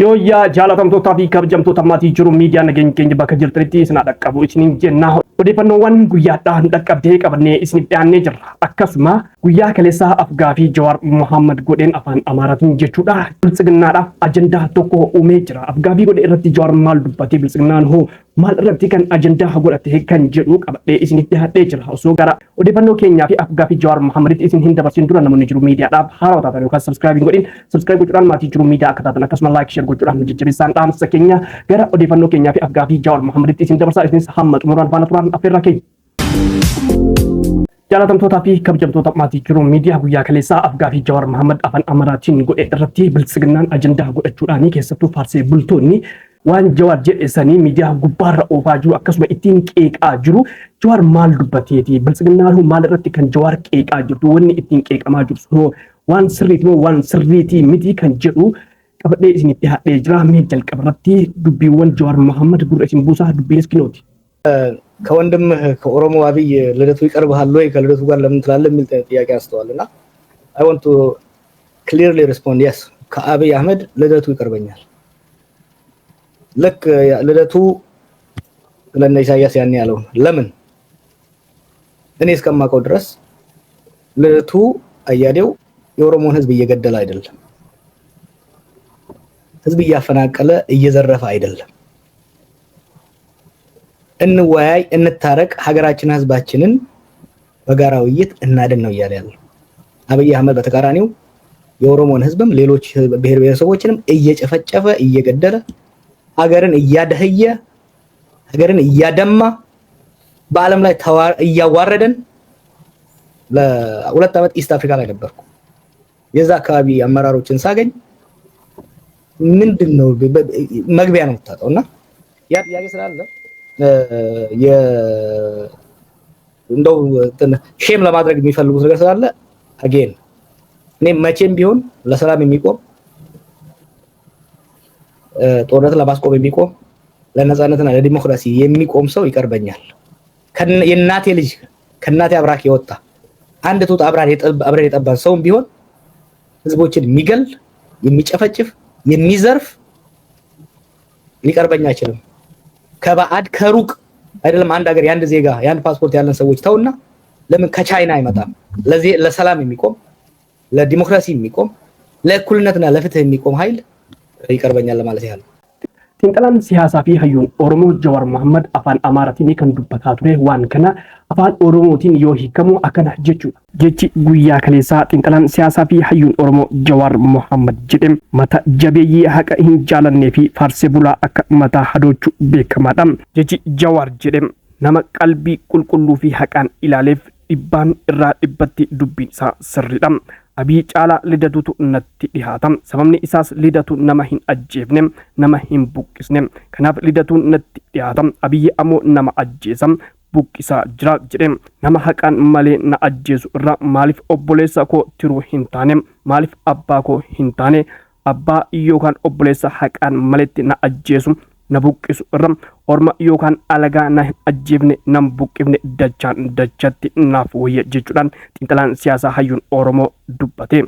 Yooyyaa jaalatamtootaa fi kabajamtoota maatii jiru miidiyaa, nageenya keenya bakka jirtanitti isin dhaqqabu isiniin jenna. Odeeffannoowwan guyyaadhaan dhaqqabdee qabannee isiniif dhiyaannee jirra. Akkasuma guyyaa kaleessaa afgaafii Jawaar Mohaammed godheen afaan Amaaraatiin jechuudha. Biltsiginnaadhaaf ajandaa tokko uumee jira. Afgaafii godhe irratti Jawaar maal dubbatee, biltsiginnaan hoo maal irratti kan ajandaa godhate kan jedhu qabadhee isiniif dhiyaadhee jira. Osoo gara odeeffannoo keenyaa fi afgaafii Jawaar Mohammeditti isin hin dabarsin dura, namoonni jiru miidiyaadhaaf haarawaa taatan yookaan subscribe hin godhin, subscribe gochuudhaan maatii jiru miidiyaa akka taatan, akkasuma like, share gochuudhaan jajjabeessaan dhaamsa keenya. Gara odeeffannoo keenyaa fi afgaafii Jawaar Mohammeditti isin dabarsaa, isinis hamma xumuraan faana turaan affeerraa keenya. Jaalatamtootaa fi kabajamtoota maatii jiru miidiyaa, guyyaa kaleessaa afgaafii Jawaar Mohammed afaan Amaaraatiin godhe irratti biltsiginnaan ajandaa godhachuudhaan, keessattuu faarsee bultoonni waan Jawaar jedhe sanii miidiyaa gubbaarra oofaa jiru, akkasuma ittiin qeeqaa jiru. Jawaar maal dubbateeti? Biltsiginnaan hoo maal irratti kan Jawaar qeeqaa jirtu? Wanni ittiin qeeqamaa jiru hoo waan sirriiti moo waan sirriitii miti kan jedhu qabadhee isiniif dhiyaadhee jira. Mee jalqaba irratti dubbiiwwan Jawaar Mohammed gurra isin buusaa, dubbiinis kinooti. ከወንድምህ ከኦሮሞ አብይ ልደቱ ይቀርብሃል ወይ፣ ከልደቱ ጋር ለምን ትላለህ የሚል ጥያቄ አንስተዋል እና I want to clearly respond, yes፣ ከአብይ አህመድ ልደቱ ይቀርበኛል። ልክ ልደቱ ለእነ ኢሳያስ ያን ያለውን፣ ለምን እኔ እስከማውቀው ድረስ ልደቱ አያሌው የኦሮሞን ሕዝብ እየገደለ አይደለም፣ ሕዝብ እያፈናቀለ እየዘረፈ አይደለም። እንወያይ፣ እንታረቅ፣ ሀገራችንን ህዝባችንን በጋራ ውይይት እናድን ነው እያለ ያለው። አብይ አህመድ በተቃራኒው የኦሮሞን ህዝብም ሌሎች ብሔር ብሔረሰቦችንም እየጨፈጨፈ፣ እየገደለ፣ ሀገርን እያደህየ፣ ሀገርን እያደማ፣ በዓለም ላይ እያዋረደን። ለ2 ዓመት East Africa ላይ ነበርኩ። የዛ አካባቢ አመራሮችን ሳገኝ ምንድን ነው መግቢያ ነው የምታጣው። እና ያ ጥያቄ ስላለ እንደው shame ለማድረግ የሚፈልጉት ነገር ስላለ፣ again እኔ መቼም ቢሆን ለሰላም የሚቆም፣ ጦርነትን ለማስቆም የሚቆም፣ ለነጻነትና ለዲሞክራሲ የሚቆም ሰው ይቀርበኛል። የእናቴ ልጅ፣ ከእናቴ አብራክ የወጣ፣ አንድ ጡት አብረን የጠባን ሰውም ቢሆን ህዝቦችን የሚገል፣ የሚጨፈጭፍ፣ የሚዘርፍ ሊቀርበኝ አይችልም። ከባዕድ ከሩቅ አይደለም፣ አንድ ሀገር የአንድ ዜጋ የአንድ ፓስፖርት ያለን ሰዎች ተውና ለምን ከቻይና አይመጣም? ለዚህ ለሰላም የሚቆም፣ ለዲሞክራሲ የሚቆም፣ ለእኩልነትና ለፍትህ የሚቆም ኃይል ይቀርበኛል ለማለት ያህል። Xiinxalaan siyaasaa fi hayyuun Oromoo Jawaar Mohammad afaan Amaaraatiin kan dubbataa ture waan kana afaan Oromootiin yoo hiikamu akkana jechuudha. Jechi guyyaa kaleessaa xiinxalaan siyaasaa fi hayyuun Oromoo Jawaar Mohammad jedhe mata jabeeyyii haqa hin jaalannee fi faarsee bulaa akka mataa hadoochu beekamaadha. Jechi Jawaar jedhe nama qalbii qulqulluu fi haqaan ilaaleef dhibbaan irraa dhibbatti dubbiin isaa sirriidha. Abiy caalaa Lidatuutu natti dhihaata. Sababni isaas Lidatu nama hin ajjeefne, nama hin buqqisne. Kanaaf Lidatuun natti dhihaata. Abiyyi ammoo nama ajjeesa, buqqisaa jira jedhe. Nama haqaan malee na ajjeesu irra maaliif obboleessa koo tiruu hin taane, maaliif abbaa koo hin taane? Abbaa yookaan obboleessa haqaan maletti na ajjeesu, na buqqisu irra orma yookaan alagaa na hin ajjeefne, nan buqqifne dachaan dachatti naaf wayya jechuudhaan xiinxalaan siyaasaa hayyuun Oromoo dubbate.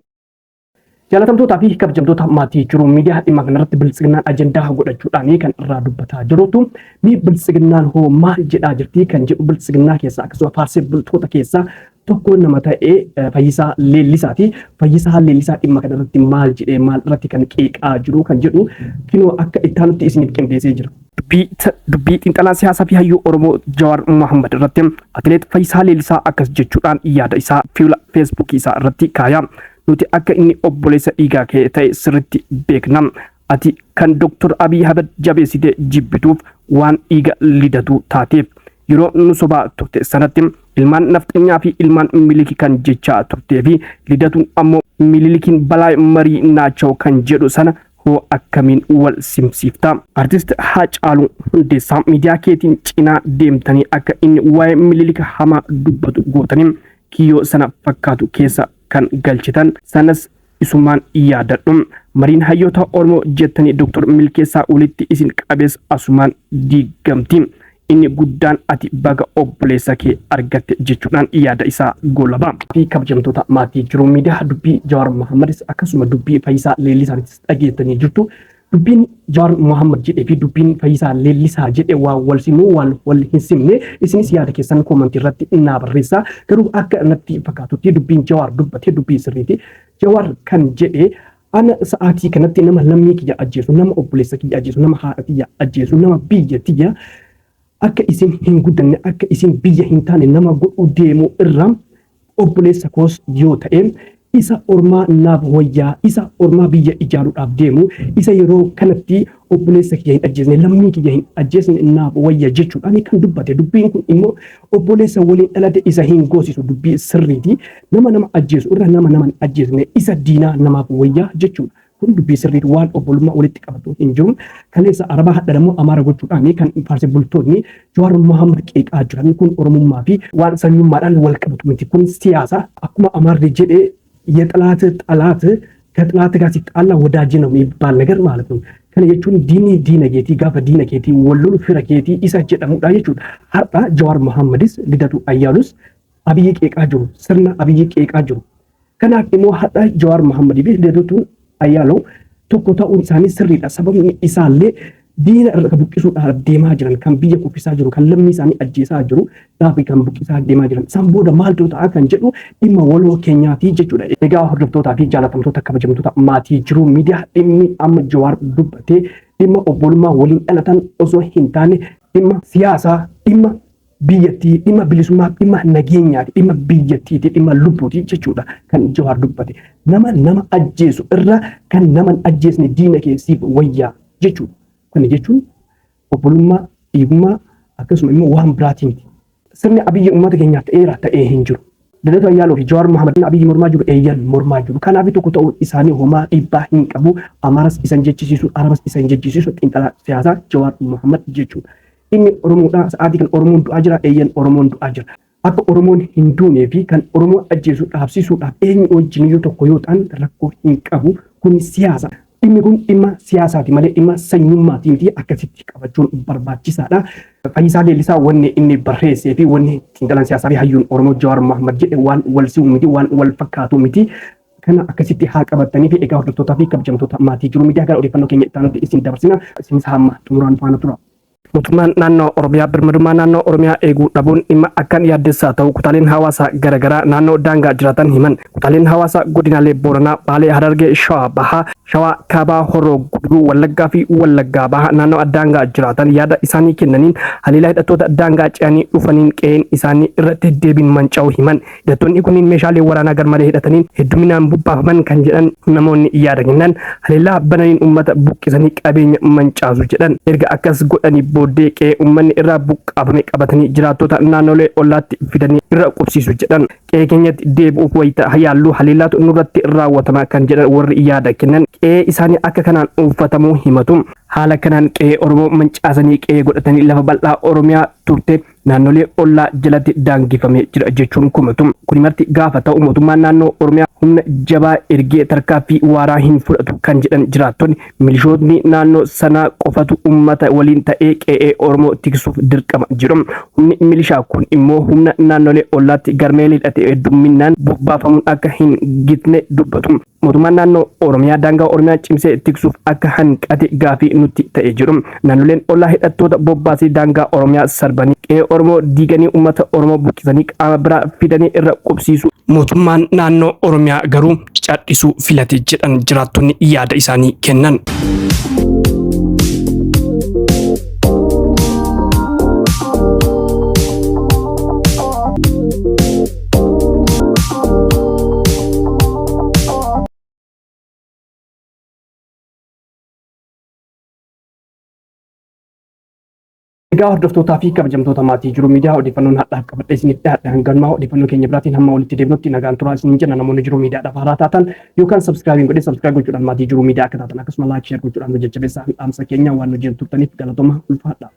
Jaalatamtootaa fi kabajamtoota maatii jiru miidiyaa, dhimma kanarratti biltsiginnaan ajandaa godhachuudhaan kan irraa dubbataa jirutu, mi biltsiginnaan hoo maal jedhaa jirti kan jedhu, biltsiginnaa keessaa akkasuma faarsee bultoota keessaa tokko nama ta'ee Fayyisaa Leellisaati. Fayyisaa Leellisaa dhimma kanarratti maal jedhee, maal irratti kan qeeqaa jiru kan jedhu kinoo akka ittaanutti isiniif qindeessee jira. Dubbii xiinxalaa siyaasaa fi hayyuu Oromoo Jawaar Mohammad irratti atileet Fayyisaa Leellisaa akkas jechuudhaan yaada isaa fuula Feesbuukii isaa irratti kaaya. Nuti akka inni obboleessa dhiigaa kee ta'e sirriitti beekna. Ati kan Dr. Abiy Ahmed jabeessitee jibbituuf waan dhiiga Lidatuu taateef. Yeroo nu sobaa turte sanatti ilmaan nafxanyaa fi ilmaan Miliki kan jechaa turtee fi Lidatuun ammoo Mililikiin balaa marii naacha'u kan jedhu sana hoo akkamiin wal simsiifta? Artist Haacaaluu Hundeessaa miidiyaa keetiin cinaa deemtanii akka inni waa'ee Mililika hamaa dubbatu gootanii kiyyoo sana fakkaatu keessa kan galchitan sanas isumaan yaadadhu. Mariin hayyoota Oromoo jettanii Dr. Milkeessaa walitti isin qabees asumaan diigamti. Inni guddaan ati baga obboleessa kee argatte jechuudhaan yaada isaa goolaba. Fi kabajamtoota maatii jiru miidiyaa, dubbii Jawaar Mohammadis akkasuma dubbii Fayyisaa Leellisaanis dhageessanii jirtu. Dubbiin Jawaar Mohaammed jedhee fi dubbiin Fayyisaa Leellisaa jedhe waan wal simuu waan wal hin simne, isinis yaada keessan koomantii irratti naa barreessaa. Garuu akka natti fakkaatutti dubbiin Jawaar dubbate dubbii sirriiti. Jawaar kan jedhe, ana sa'aatii kanatti nama lammii kiyya ajjeesu, nama obboleessa kiyya ajjeesu, nama haadha tiyya ajjeesu, nama biyya tiyya akka isin hin guddanne, akka isin biyya hin taane nama godhuu deemu irra, obboleessa koos yoo ta'e isa ormaa naaf wayyaa. Isa ormaa biyya ijaaruudhaaf deemu, isa yeroo kanatti obboleessa kiyya hin ajjeesne, lammii kiyya hin ajjeesne naaf wayya jechuudhaan kan dubbate. Dubbiin kun immoo obboleessa waliin dhalate isa hin goosisu, dubbii sirriiti. Nama nama ajjeesu irra nama nama hin ajjeesne, isa diinaa namaaf wayyaa jechuudha. Kun dubbii sirriiti, waan obbolummaa walitti qabatu hin jiru. Kaleessa Arabaa, hadha immoo Amaara gochuudhaan kan faarse bultoonni Jawaar Mohaammed qeeqaa jiran kun Oromummaa fi waan sanyummaadhaan wal qabatu miti. Kun siyaasa. Akkuma Amaarri jedhe, የጠላት ጠላት ከጠላት ጋር ሲጣላ ወዳጅ ነው የሚባል ነገር ማለት ነው። Kana jechuun diinni diina keetii gaafa diina keetii wal lolu fira keetii isa jedhamudha jechuudha. Har'a Jawaar Mohaammadis Lidatu Ayyaalus Abiyyi qeeqaa jiru. Sirna Abiyyi qeeqaa jiru. Kanaaf immoo har'a Jawaar Mohaammadii fi Lidatu Ayyaaloo tokko ta'uun isaanii sirriidha. Sababni isaallee diina irra buqqisuudhaaf deemaa jiran, kan biyya kuffisaa jiru, kan lammii isaanii ajjeesaa jiru, gaafi kan buqqisaa deemaa jiran. Isaan booda maaltu ta'a kan jedhu dhimma waloo keenyaati jechuudha. Egaa hordoftootaa fi jaalatamtoota, kabajamtoota maatii Jiruu Miidiyaa, dhimmi amma Jawaar dubbatee dhimma obbolummaa waliin dhalatan osoo hin taane dhimma siyaasaa, dhimma biyyattii, dhimma bilisummaa, dhimma nageenyaati, dhimma biyyattiiti, dhimma lubbuuti jechuudha kan Jawaar dubbate. Nama nama ajjeesu irra kan nama hin ajjeesne diina keessiif wayyaa jechuudha. Kana jechuun obbolummaa, dhiigummaa, akkasuma immoo waan biraatii miti. Sirni Abiyyi uummata keenyaaf ta'eera ta'ee hin jiru. Lidatu Ayyaaloo fi Jawaar Mohaammed Abiyyi mormaa jiru, eeyyan mormaa jiru. Kanaaf tokko ta'uu isaanii homaa dhiibbaa hin qabu. Amaaras isan jechisiisu, Arabas isan jechisiisu, xiinxalaa siyaasaa Jawaar Mohaammed jechuudha. Inni Oromoodha. Sa'aatii kan Oromoon du'aa jira, eeyyan Oromoon du'aa jira. Akka Oromoon hin duunee fi kan Oromoo ajjeesu dhaabsisuudhaaf eenyu wajjin tokko yoo ta'an rakkoo hin qabu. Kun siyaasa. Dhimmi kun dhimma siyaasaati malee dhimma sanyummaatii miti, akkasitti qabachuun barbaachisaadha. Fayyisaa Leellisaa wanni inni barreessee fi wanni xiinxalaan siyaasaa fi hayyuun Oromoo Jawaar Mohaammed jedhe waan wal si'u miti, waan wal fakkaatu miti. Kana akkasitti haa qabattanii fi egaa hordoftootaa fi kabajamtoota maatii Jiruu Miidiyaa, gara odeeffannoo keenya itti aanutti isin dabarsina. Isinis hamma xumuraan faana tura. Mootummaan naannoo Oromiyaa birmadummaa naannoo Oromiyaa eeguu dhabuun dhimma akkaan yaaddessaa ta'u kutaaleen hawaasaa garaagaraa naannoo daangaa jiraatan himan. Kutaaleen hawaasaa godinaalee Booranaa, Baalee, Harargee, Shawaa Bahaa, Shawaa Kaabaa, Horroo Guduruu, Wallaggaa fi Wallaggaa Bahaa naannoo daangaa jiraatan yaada isaanii kennaniin haleellaa hidhattoota daangaa ce'anii dhufaniin qe'een isaanii irratti deddeebiin manca'uu himan. Hidhattoonni kunniin meeshaalee waraanaa garmalee hidhataniin hedduminaan bobbaafaman kan jedhan namoonni yaada kennan, haleellaa bananiin uummata buqqisanii qabeenya mancaasu jedhan. Erga akkas godhanii booddee qe'ee uummanni irraa buqqaafame qabatanii jiraattota naannolee ollaatti fidanii irra qubsiisu jedhan. Qe'ee keenyatti deebi'uuf wayita yaalluu haleellaatu nurratti raawwatama kan jedhan warri yaada kennan, qe'ee isaanii akka kanaan dhuunfatamuu himatu. Haala kanaan qe'ee Oromoo mancaasanii qe'ee godhatanii lafa bal'aa Oromiyaa turte naannolee ollaa jalatti daangeffamee jira jechuun komatu. Kuni marti gaafa ta'u mootummaan naannoo Oromiyaa humna jabaa ergee tarkaanfii waaraa hin fudhatu kan jedhan jiraattonni, milishootni naannoo sanaa qofatu uummata waliin ta'ee qe'ee Oromoo tiksuuf dirqama jedhu. Humni milishaa kun immoo humna naannolee ollaatti garmeelee hidhate heddumminaan bobbaafamuun akka hin gitne dubbatu. Mootummaan naannoo Oromiyaa daangaa Oromiyaa cimsee tiksuuf akka hanqate gaafii nutti ta'e jedhu. Naannoleen ollaa hidhattoota bobbaasii daangaa Oromiyaa sarbanii qe'ee Oromoo diiganii uummata Oromoo buqqisanii qaama biraa fidanii irra qubsiisu. Mootummaan naannoo Oromiyaa garuu cadhisuu filate jedhan jiraattonni yaada isaanii kennan. Egaa hordoftootaa fi kabajamtoota maatii Jiruu Miidiyaa, odeeffannoon har'aaf qabadhee isiniif dhiyaadhe hanganumaa. Odeeffannoo keenya biraatiin hamma walitti deebinutti nagaan turaa isiniin jenna. Namoonni Jiruu Miidiyaadhaaf haaraa taatan yookaan subscribe godhee subscribe gochuudhaan maatii Jiruu Miidiyaa akka taatan, akkasuma like, share gochuudhaan nu jajjabeessaa dhaamsa keenya. Waan nu wajjin turtaniif galatooma, ulfaadha.